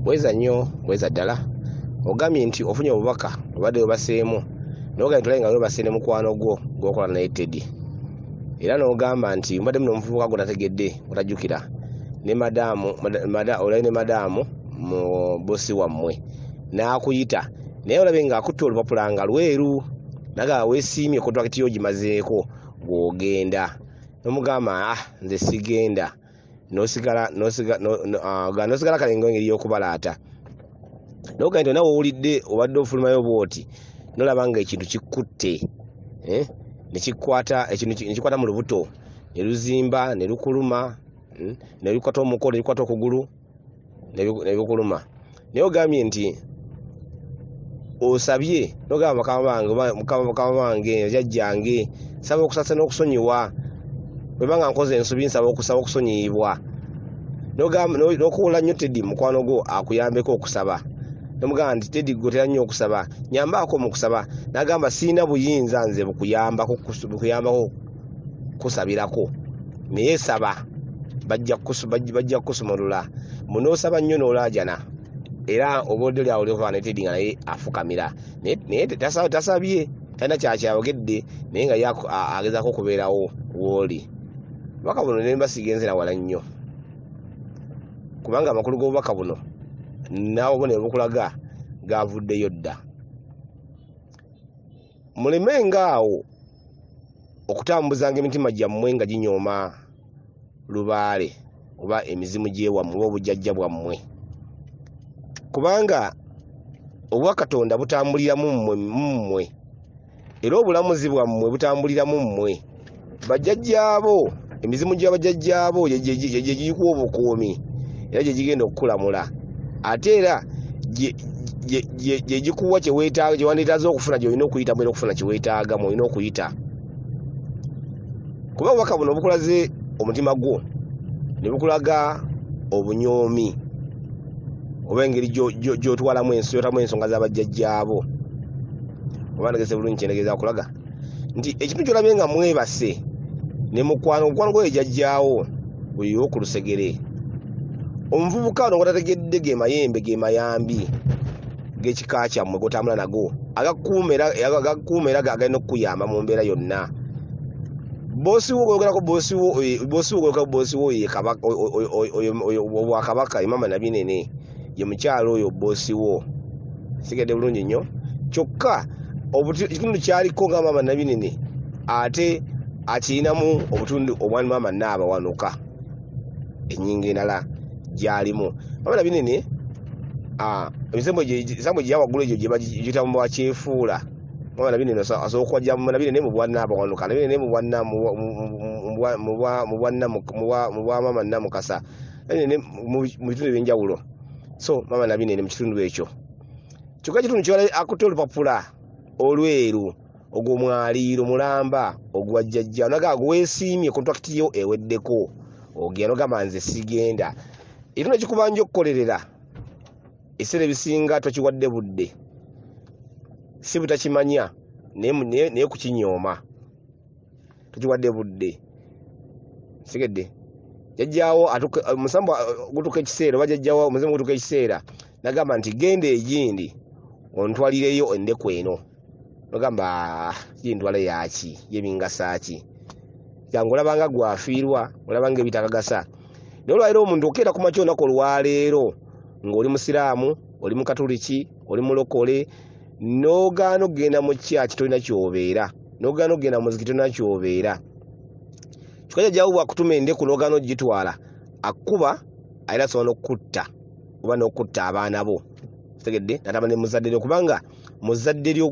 Bweza nnyo, bweza ddala. Ogambye nti ofunye obubaka obadde webaseemu, n'ogambye nti olabe nga webase ne mukwano gwo gw'okola naye Teddy. Era n'ogamba nti mubadde muno omuvubuka gw'otategedde, gw'otajjukira, ne madaamu, olabe ne madaamu mu bosi wammwe n'akuyita, naye olabe ng'akutte olupapula nga lweru, n'agamba weesiimye kontulakiti yo ogimazeeko bw'ogenda. N'omugamba ah nze sigenda. N'osigala n'osigala kale ng'engeri y'okubalaata. N'ogamba nti olina w'owulidde obadde ofulumayo bw'oti, n'olaba ng'ekintu kikutte, ne kikwata ekintu ne kikwata mu lubuto, ne luzimba, ne lukuluma, ne lukwata omukono, ne lukwata okugulu, ne bikuluma. Naye ogambye nti osabye, n'ogamba mukama wange, jjajjange, nsaba okusaasira n'okusonyiwa. Bwe mba nga nkoze ensobi nsaba okusaba okusonyiyibwa. N'okuwola nnyo Teddy mukwano gwo akuyambeko okusaba. N'omugamba nti Teddy ggwe otera nnyo okusaba, nnyambaako mu kusaba. N'agamba sirina buyinza nze bukuyambako kusabirako, naye saba bajja kukusumulula. Mbu n'osaba nnyo n'olaajana, era obadde oli awo olyoka ne Teddy nga naye afukamira, naye tasabye, talina kyakyayogedde, naye nga ye agezaako okubeerawo w'oli. Obubaka buno ne mba sigenze na wala nnyo, kubanga amakulu g'obubaka buno naawe obubonero bukulaga gaavuddeyo dda. Mulemenga awo okutambuzanga emitima gyammwe nga ginyooma lubaale oba emizimu gy'ewammwe oba obujjajja bwammwe, kubanga obwakatonda butambulira mu mmwe, era obulamuzi bwammwe butambulira mu mmwe. Bajjajjaabo, emizimu gya bajjajjaabo gye gikuwa obukuumi, era gye gigenda okukulamula, ate era gye gikuwa kye weetaaga, kye wandyetaaze okufuna, gy'olina okuyitamu era okufuna kye weetaaga mw'olina okuyita. Kuba obubaka buno bukulaze omutima gwo, ne bukulaga obunyoomi oba engeri gy'otwalamu ensonga za bajjajjaabo. Oba ntegese bulungi kye ntegeeza kulaga nti ekintu ky'olabye nga mwebase ne mukwano gwo jjajjaawo oyo ku lusegere. Omuvubuka ono gw'otategedde ge mayembe, ge mayambi g'ekika kyammwe g'otambula nago, agakuuma era agalina okukuyamba mu mbeera yonna. Boosi wo gw'oyogerako, boosi wo boosi wo ye kabaka, oyo obwakabaka ye Maama Nabinene, ye mukyala oyo boosi wo. Sigedde bulungi nnyo. Kyokka ekitundu kyaliko nga Maama Nabinene ate akirinamu obutundu obwa Maama Nnaabawanuka, ennyingo endala gy'alimu. Maama Nabinene emisambo gya waggulu egyo gye bagiyita mu bwakyefuula. Maama Nabinene asobola okuwajja Nabinene mu bwa Nnaabawanuka, Nabinene mu bwa Maama Nnamukasa, Nabinene mu bitundu eby'enjawulo. So Maama Nabinene mu kitundu ekyo. Kyokka ekitundu ky'olabye akutte olupapula olweru ogw'omwaliiro mulamba ogwa jjajja, n'agamba weesiimye kontulakiti yo eweddeko, ogenda n'ogamba nze sigenda. Ekitundu ekikubanja okukolerera ebiseera ebisinga tokiwadde budde, si butakimanya naye kukinyooma tokiwadde budde. Sigedde jjajjaawo omusambo gutuuka ekiseera oba jjajjaawo omuzimu gutuuka ekiseera n'agamba nti genda egindi ontwalireyo endeku eno. N'ogamba ye ntwala yaaki, ye bingasa ki? Jangu olaba nga gwafiirwa, olaba nga ebitakagasa. Naye olwaleero omuntu okeera ku makya olunaku olwaleero ng'oli musiraamu, oli mukatuliki, oli mulokole, n'ogaana okugenda mu kyaki tolina ky'obeera, n'ogaana okugenda mu muzikiti tolina ky'obeera. Kyokka jjajjaawo bw'akutuma endeku n'ogaana okugitwala, akkuba era asobola n'okukutta oba n'okutta abaana bo. Kitegedde? N'atamba ne muzadde lyo, kubanga muzadde lyo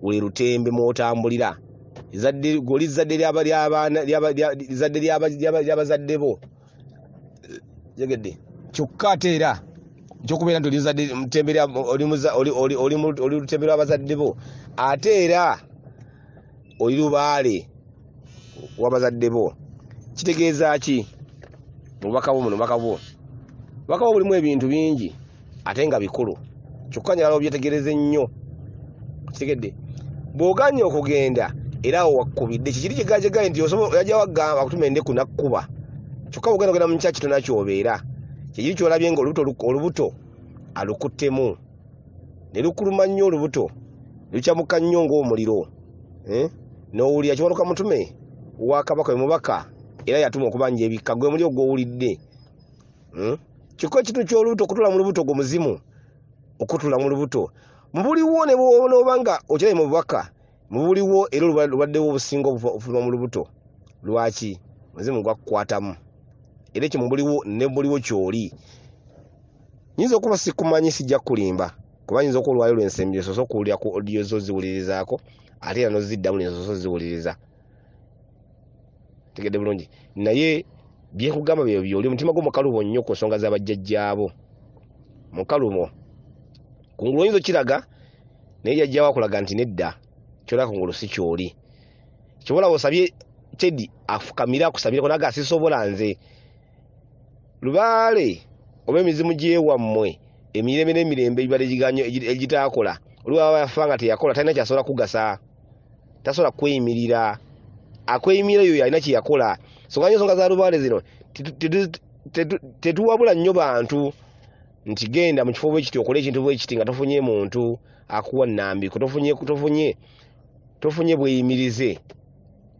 buli lutembe mw'otambulira. Oli zzadde ly'abazadde bo. Kitegedde? Kyokka ate era ekyokubeera nti oli lutembe lw'abazadde bo, ate era oli lubaale w'abazadde bo. Kitegeeza ki? Obubaka bwo buno, obubaka bwo bulimu ebintu bingi ate nga bikulu, kyokka njagala obyetegereze nnyo. Kitegedde? Bw'ogaanye okugenda era awo wakkubidde kikiri kyegaye nti yajja wagamba akutuma endeku n'akkuba, kyokka bw'ogenda ogenda mu kyaki tolina ky'obeera. Kyekiri kyolabye nga olubuto alukuttemu ne lukuluma nnyo, olubuto lukyamuka nnyo ng'omuliro, n'owulira Kiwanuka mutume wa Kabaka, we mubaka era yatuma okubanja ebika, gwe muli ogwowulidde. Kyokka ekintu ky'olubuto, okutula mu lubuto, gwe muzimu okutula mu lubuto mu buliwo, ne bw'onooba nga okyali mu bubaka mu buliwo, era olubaddewo obusinga obufuluma mu lubuto. Lwaki? Muzimu gwakukwatamu, era ekyo mu buliwo ne buliwo ky'oli. Nyinza okuba sikumanyi, sijja kukulimba, kuba nyinza okuba olwali lw'ensembye soose okuwulira ku audio zo ziwulirizaako, ate era n'oziddamu nensoose oziwuliriza. Tegedde bulungi, naye byenkugamba byo byoli. Omutima gwo mukalubo nnyo ku nsonga z'abajjajjaabo, mukalubo kungulu oyinza okiraga, naye jjajjaawo akulaga nti nedda, kyolaba kungulu si kyoli. Kyobalaba osabye Teddy afukamire akusabireko, naga sisobola nze. Lubaale oba emizimu gyewammwe emirembe n'emirembe egibadde egitaakola, oli waba yafa nga teyakola, talina kyasobola kugasa, tasobola kweyimirira. Akweyimirira yoyo alina kye yakola. Songa nnyo ensonga za lubaale zino tetuwabula nnyo bantu nti genda mu kifo bwe kiti okole ekintu bwe kiti nga tofunye muntu akuwa nnambiko, tofunye bweyimirize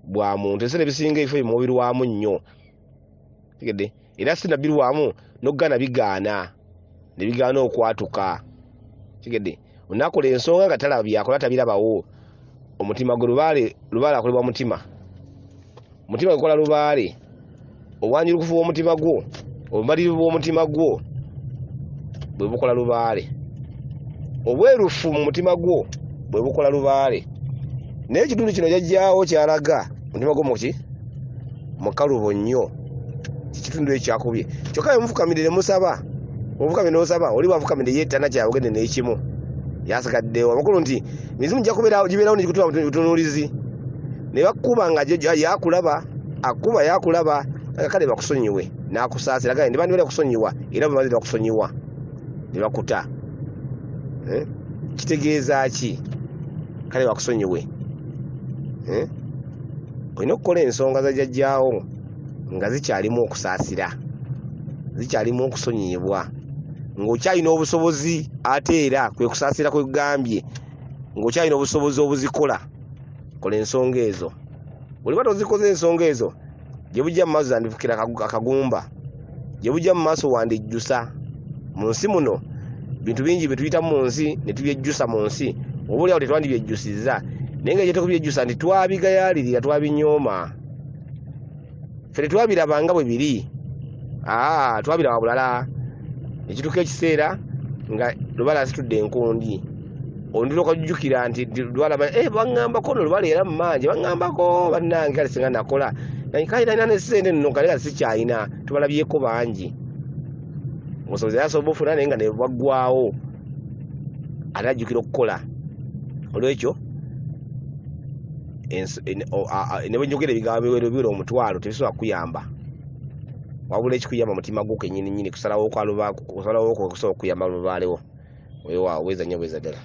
bwa muntu. Ebiseera ebisinga ebifo bimubirwamu nnyo, tegedde, era sinabirwamu n'okugaana bigaana ne bigaana okwatuka, tegedde. Onakola ensonga nga talaba byakola, tabirabawo. Omutima gwe lubaale, lubaale akolebwa mutima, mutima gukola lubaale. Obwanjulukufu bw'omutima gwo, obumalirivu bw'omutima gwo bwe bukola lubaale, obwerufu mu mutima gwo bwe bukola lubaale. Naye ekitundu kino jjajjaawo kyalaga omutima gwo muki mukalubo nnyo, kikitundu ekyakubye. Kyokka bwe mufukamire ne musaba, ofukamire n'osaba, oli bwafukamire ye tana kyayogedde n'ekimu yasigaddewo. Amakulu nti mizimu gijja kubeerawo, gibeerawo negikutula butunuulizi ne bakuba nga yakulaba, akuba yakulaba, kale bakusonyiwe n'akusaasira, kale ne bandibadde bakusonyiwa, era bwe bazze bakusonyiwa ne bakuta. Kitegeeza ki? Kale bakusonyiwe. Olina okukola ensonga za jjajjaawo nga zikyalimu okusaasira, zikyalimu okusonyiyibwa, ng'okyalina obusobozi, ate era kwe kusaasira kwe kugambye, ng'okyalina obusobozi obuzikola. Kola ensonga ezo. Bw'oliba tozikoze ensonga ezo, gye bujja mu maaso zandifukira akagumba, gye bujja mu maaso wandijjusa. Mu nsi muno bintu bingi bye tuyitamu mu nsi ne tubyejjusa mu nsi, oba oliawo tetwandibyejjusizza, naye nga ekyokubyejjusa nti twabigayaalirira, twabinyooma, ffe tetwabiraba nga bwe biri, twabiraba bulala. Ekituuka ekiseera nga lubaale asitudde enkundi, onduloka ojjukira nti lwalaba, baŋŋambako no lubaale era mmanje, baŋŋambako bannange, kale singa nakola kale nalina ne ssente nno, kale kale sikyalina. Tubalabyeko bangi obusobozi era asobola obufuna, naye nga ne bwaggwawo ate ajjukira okukola. Olwekyo ne bwe njogera ebigambo biwera 10,000 tebisobola kukuyamba, wabula ekikuyamba mutima gwo kennyini nnyini, kusalawo kwa kusalawo kwo kusobola okukuyamba lubaalewo. Weewaawo, bweza nnyo, bweza ddala.